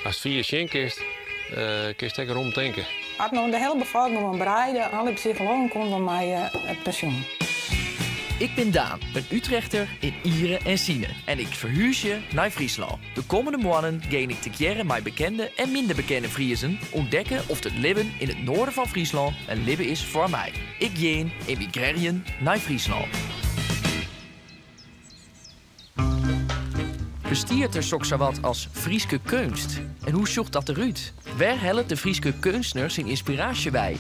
Ast fier sjen kinst, kinst ek rom tinke. As no de hiele befolking gewoan breide, alle psychologen koene wol mei pensjoen. Ik bin Daan, in Utrechter yn iere en sine en ik ferhúzje nei Fryslân. De kommende moannen gean ik tegearre mei bekende en minder bekende Friezen ûntdekke oft it libben yn it noarden fan Fryslân in libben is foar my. Ik gean emigrearjen nei Fryslân. Bestiet der soksawat as Fryske keunst? En hoe sjocht dat derút? Wêr hellet de Fryske keunstner syn ynspiraasje wei?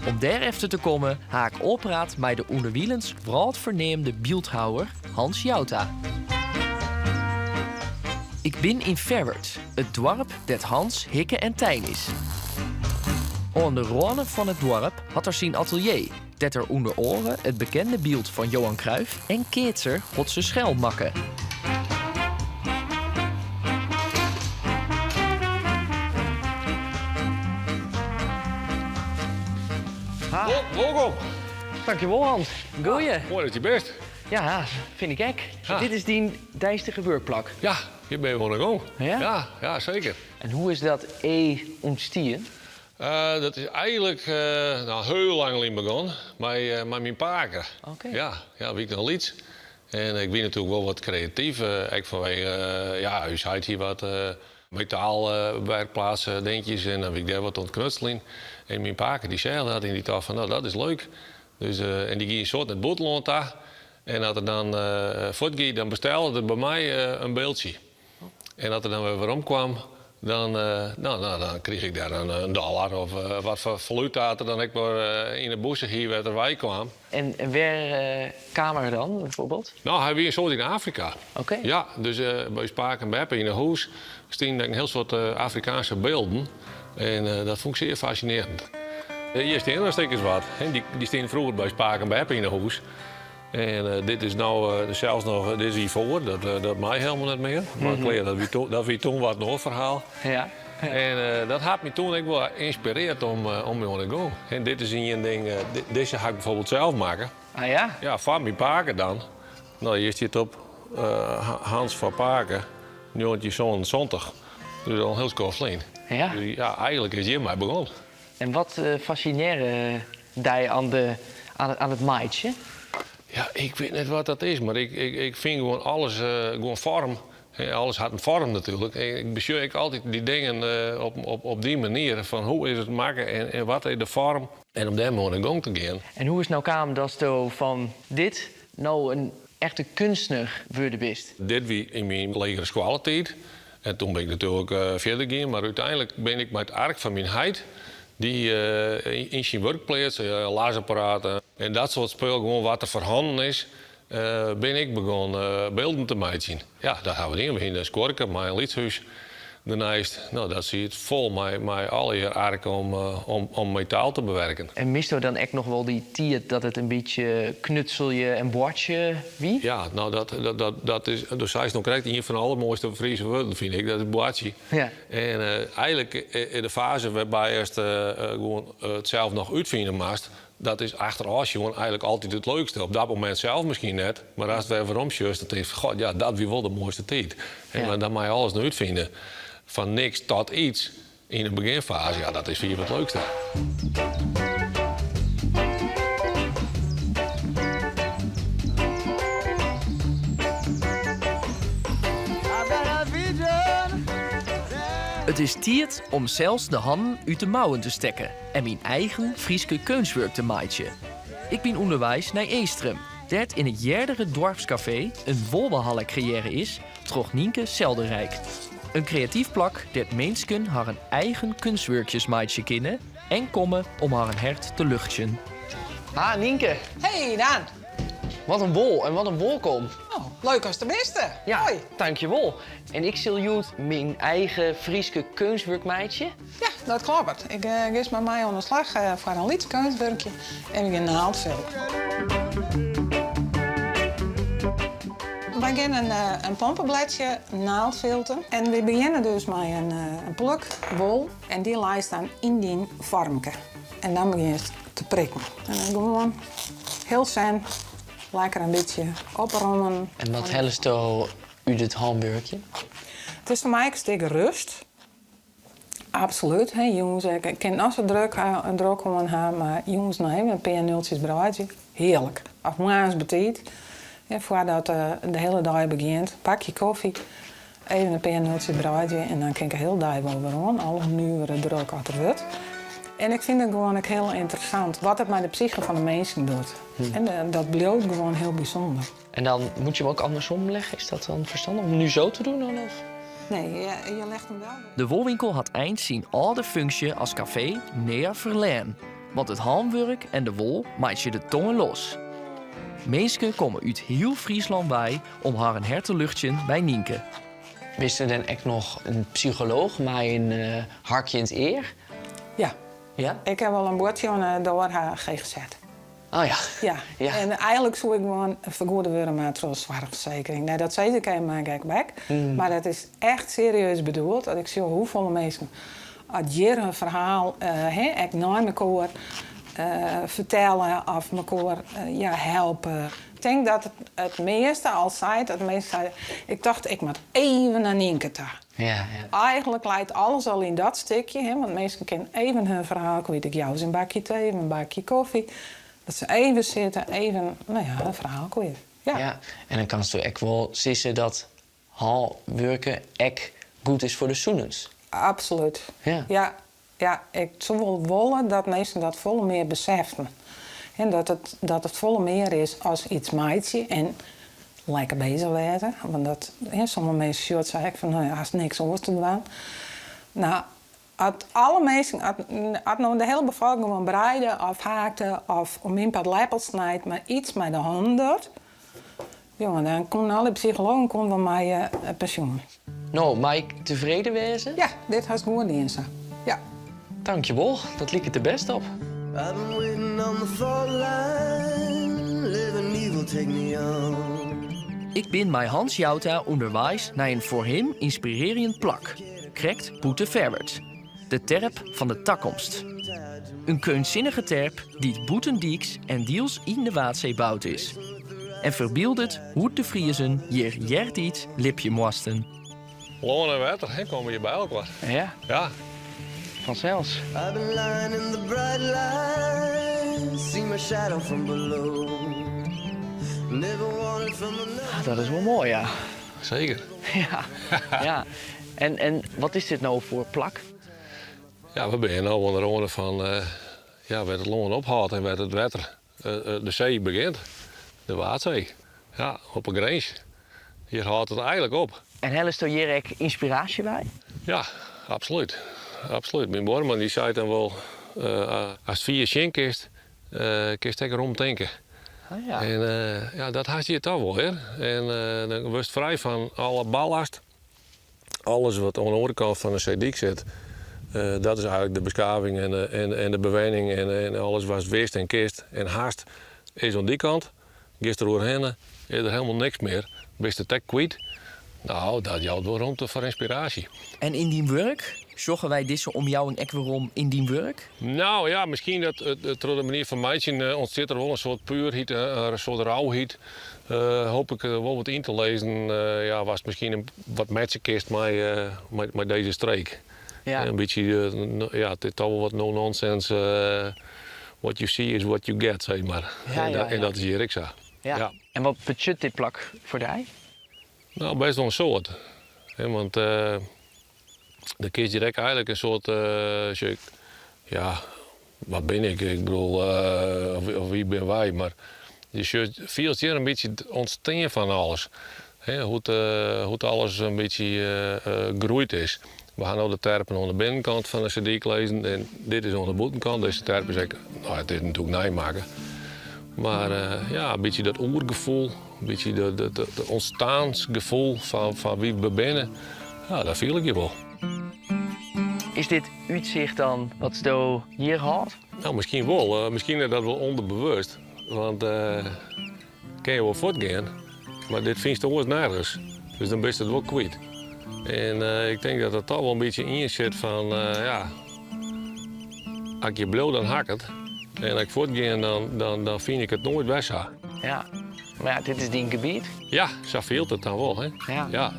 Om dêr efter te kommen ha ik ôfpraat mei de ûnderwilens wrâldferneamde byldhouwer Hans Jouta. Ik bin yn Ferwert, it doarp dêr't Hans hikke en tein is. Oan de râne fan it doarp hat er syn atelier, dêr't er ûnder oare it bekende byld fan Johan Cruijff en keatser Hotze Schuil makke. Wolkom. Dankjewol Hans. Goeie. Moai dat je bist. Ja, fyn ik ek. Dit is dyn deistige wurkplak. Ja, hjir bin we oan de gong. Ja? Ja, ja, seker. En hoe is dat ea ûntstien? Dat is eigenlik no hiel lang lyn begûn mei mei myn pake. Oké. Ja, ja, wie ik noch lyts. En ik wie natuerlik wol wat kreatyf, ek fanwege, ja, ús heit hie wat metaalwerkplaatsdinkjes en dan wie ik dêr wat oan it knutseljen. En myn pake dy seach dat en dy tocht fan no dat is leuk. Dus, en dy gie in soad nei it bûtenlân ta. En as er dan fuortgie, dan bestelde er by my in byldsje. En as er dan wer werom kwam, dan, no, no, dan krige ik dêr in dollar of wat foar faluta er dan ek mar yn 'e bûse hie wêr't er wei kwam. En wêr kaam er dan bijvoorbeeld? No, hy wie in soad yn Afrika. Oké. Ja, dus by ús pake en beppe yn 'e hûs stienen ek in hiel soad Afrikaanske bylden. En dat fûn ik sear fascinearjend. Hjir steane noch stikkers wat. Dy stienen froeger by ús pake en beppe yn 'e hûs. En dit is no sels noch, dit is ivoar, dat mei helemaal net mear. Mar klear, dat wie toen, dat wie toen wat in oar ferhaal. Ja. En dat hat my toen ek wol ynspirearre om, om my oan de gong. En dit is ien ding, dizze ha ik bijvoorbeeld sels makke. Ah ja? Ja, foar myn pake dan. No, hjir stiet op Hans foar pake, 1977. Dus al in hiel skoft lyn. Ja. Dus ja, eigenlik is hjirmei begûn. En wat fascinearre dy oan, de, oan it meitsjen? Ja, ik wit net wat dat is, mar ik, ik, ik fyn gewoan alles gewoan foarm. Alles hat in foarm natuerlik. Ik besjoch ek altyd dy dingen op, op, op dy manier. Fan hoe is it makke en, en wat is de foarm. En om dêrmei oan de gong te gean. En hoe is it no kaam datsto fan dit no in echte keunstner wurden bist? Dit wie yn myn legere skoalletiid. En toen bin ik natuerlik fierder gien, mar úteinlik bin ik mei it ark fan myn heit, dy yn syn wurkpleats, lasapparaten en dat soart spul, gewoan wat der foarhannen is, bin ik begûn bylden te meitsjen. Ja, dat hawwe we dien. We hiene in skuorke mei in lyts hús derneist. No, dat siet fol mei, mei allegear ark om, om, om metaal te bewerken. En misto dan ek noch wol dy tiid dat it in bytsje knutselje en boartsje wie? Ja, no dat, dat, dat, dat is, do seist no krekt ien fan de allermoaiste Fryske wurden, fyn ik, dat is boartsje. Ja. En eigenlik de faze wêrby ast gewoan it sels noch útfine moatst, dat is achterôf sjoen eigenlik altyd it leukste. Op dat momint sels miskien net, mar ast wer werom sjochst, dan tinkst fan, god, ja, dat wie wol de moaiste tiid. En Ja. dan mei je alles noch útfine. Fan niks tot iets yn de begjinfaze, ja, dat is fier it leukste. It is tiid om sels de hannen út de mouwen te stekken en myn eigen Fryske keunstwurk te meitsjen. Ik bin ûnderweis nei Eastrum, dêr't yn it eardere doarpskafee in wolwalhalla kreëarre is troch Nynke Seldenrijk. In kreatyf plak dêr't minsken harren eigen keunstwurkjes meitsje kinne en komme om harren hert te luchtsjen. Ha, Nynke. Hey Daan. Wat in wol en wat in wolkom. Oh, leuk ast der bist. Ja, Hoi. dankjewol. En ik sil hjoed myn eigen Fryske keunstwurk meitsje. Ja, dat kloppet. Ik gean mei my oan de slach foar in lyts keunstwurkje en we gean naaldfilten. Wy gean in, in pompeblêdsje naaldfilten en we begjinne dus mei in, in pluk wol en dy leist dan yn dyn foarmke. En dan begjinst te prikken. En dan gewoan hiel zen, lekker in bytsje oprommen. En wat hellesto út it hânwurkje? It is foar my ek in stik rêst. Absolút. Hè, jûns, ik kin it noch sa druk ha, drok hân ha, mar jûns noch even in pear nultsjes breidzje, hearlik. Of moarns betiid, hè, foardat de hiele dei begjint, bakje kofje, even in pear nultsjes breidzje en dan kin ik de hiele dei wol wer oan, al hoe nuvere drok as der wurdt. En ik fyn it gewoan ek hiel ynteressant wat it mei de psyche fan de minsken docht. En dat bliuwt gewoan hiel bysûnder. En dan moet je hem ook andersom leggen? Is dat dan verstandig om nu zo te doen dan? Of? Nee, je legt hem wel. De wolwinkel hat eins syn âlde funksje as kafee nea ferlern, want it hânwurk en de wol meitsje de tonge los. Minsken komme út hiel Fryslân wei om harren hert te luchtsjen by Nynke. Bist der dan ek noch in psycholooch mei in harkjend ear? Ja. Ja? Ik ha wol in buordsje oan de doar ha GGZ. Oh ja. Ja. Ja. En eigenlik soe ik gewoan fergoede wurde moatte troch de soarchfersekering. Nee, dat sis ik even mei gek bek. Mar dat is echt serieus bedoeld. As ik sjoch hoefolle minsken as hjir hun ferhaal hè, ek nei mekoar fertelle of mekoar ja, helpe. Ik tink dat it it measte al seit dat minsken sizze, ik tocht ik moat even nei Nynke ta. Ja, ja. Eigenlik leit alles al yn dat stikje, hè, want minsken kinne even hun ferhaal kwyt. Ik jou se in bakje tee of in bakje kofje. Dat se even sitte, even no ja, hun ferhaal kwyt. Ja. Ja, en dan kanst do ek wol sizze dat hânwurken ek goed is foar de sûnens. Absolút. Ja. Ja, ja, ik soe wol wolle dat minsken dat folle mear beseften. En dat it folle mear is as iets meitsje en lekker bezich wêze. Want dat, hè, sommige minsken sjogge it sa ek fan, no ja, hast niks oars te dwaan. No, as alle minsken, as no de hiele befolking gewoan breide of haakte of om myn part leppels snijt, mar iets mei de hannen docht, jonge, dan koenen alle psychologen koenen wol mei pensjoen. No, mei ik tefreden wêze? Ja, dit hast goed dien sa. Ja. Dankjewol, dat liket der bêst op. I've been waiting on the fault line, living evil take me on. Ik bin mei Hans Jouta ûnderweis nei in foar him ynspirearjend plak, krekt bûten Ferwert. De terp fan de takomst. In keunstsinnige terp dy't bûtendyks en diels yn de Waadsee boud is. En ferbyldet hoe't de Friezen hjir eartiids libje moasten. Lân en wetter, hè, komme hjir by elkoar. Ja. Ja. Fansels. I've been lying in the bright lights, see my shadow from below. Never wanted from another. Ah, dat is wol moai, ja. Seker. Ja, ja. En wat is dit no foar plak? Ja, we binne no oan de râne fan ja, wêr't it lân ophâldt en wêr't it wetter, de see begjint. De Waadsee. Ja, op 'e grins. Hjir hâldt it eigenlik op. En hellest do hjir ek ynspiraasje wei? Ja, absolút. Absolút. Myn buorman dy seit dan wol, ast fier sjen kinst, kinst ek rom tinke. Ah, ja. En ja, dat hast hjir toch wol, hear. En dan wurdst frij fan alle ballast. Alles wat oan de oare kant fan de seedyk sit, dat is eigenlik de beskaving en de bewenning en alles watst wist en kinst en hast, is oan dy kant. Giest der oerhinne, is der helemaal niks mear, bist it ek kwyt. No, dat jout wol romte foar ynspiraasje. En yn dyn wurk? Sjogge wy dizze omjouwing ek werom yn dyn wurk? No ja, miskien dat troch de manier fan meitsjen ûntstiet der wol in soart puerheid, in soart rauheid. Hoop ik wol wat yn te lizzen, ja, watst miskien wat matche kinst mei dizze streek. Ja. In bytsje, ja, it is toch wol wat no-nonsense, what you see is what you get, sis mar. Ja, ja, En ja. dat is hjir ek sa. Ja. Ja. En wat betsjut dit plak foar dy? No, bêst wol in soad. Hè, want der kinst hjir ek eigenlik in soart, sjoch ik, ja, wat bin ik? Ik bedoel, of wie binne wy? Mar je sjochst, fielst hjir in bytsje it ûntstean fan alles. Hè, hoe't alles in bytsje groeid is. We ha no de terpen oan de binnenkant fan de seedyk lizzen en dit is oan de bûtenkant. Dizze terp is ek, no, it is natuerlik nij makke. Mar ja, in bytsje dat oergefoel, in bytsje dat ûntstaansgefoel fan wie we binne, ja, dat fiel ik hjir wol. Is dit útsicht dan watsto hjir hâldt? No, miskien wol. Miskien is dat wol ûnderbewust. Want kin je wol fuortgean, mar dit fynst oars nergens. Dus dan bist it wol kwyt. En ik tink dat dat toch wol in bytsje yn sit fan, ja, as ik hjir bliuw, dan ha ik it. En as ik fuortgean, dan fyn ik it noait wer sa. Ja, mar ja, dit is dyn gebiet. Ja, sa fielt it dan wol, hè? Ja. Ja.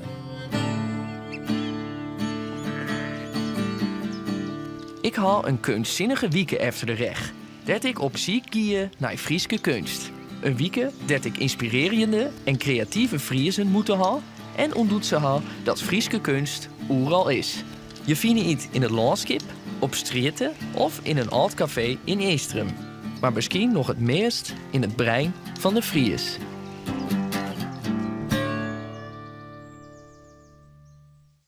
Ik ha in keunstsinnige wike efter de rêch, dêr't ik op syk gie nei Fryske keunst. In wike dêr't ik ynspirearjende en kreative Friezen moete ha en ûntdutsen ha dat Fryske keunst oeral is. Je fine it yn it lânskip, op strjitte of yn in âld kafee yn Eastrum. Mar miskien noch it meast yn it brein fan de Fries.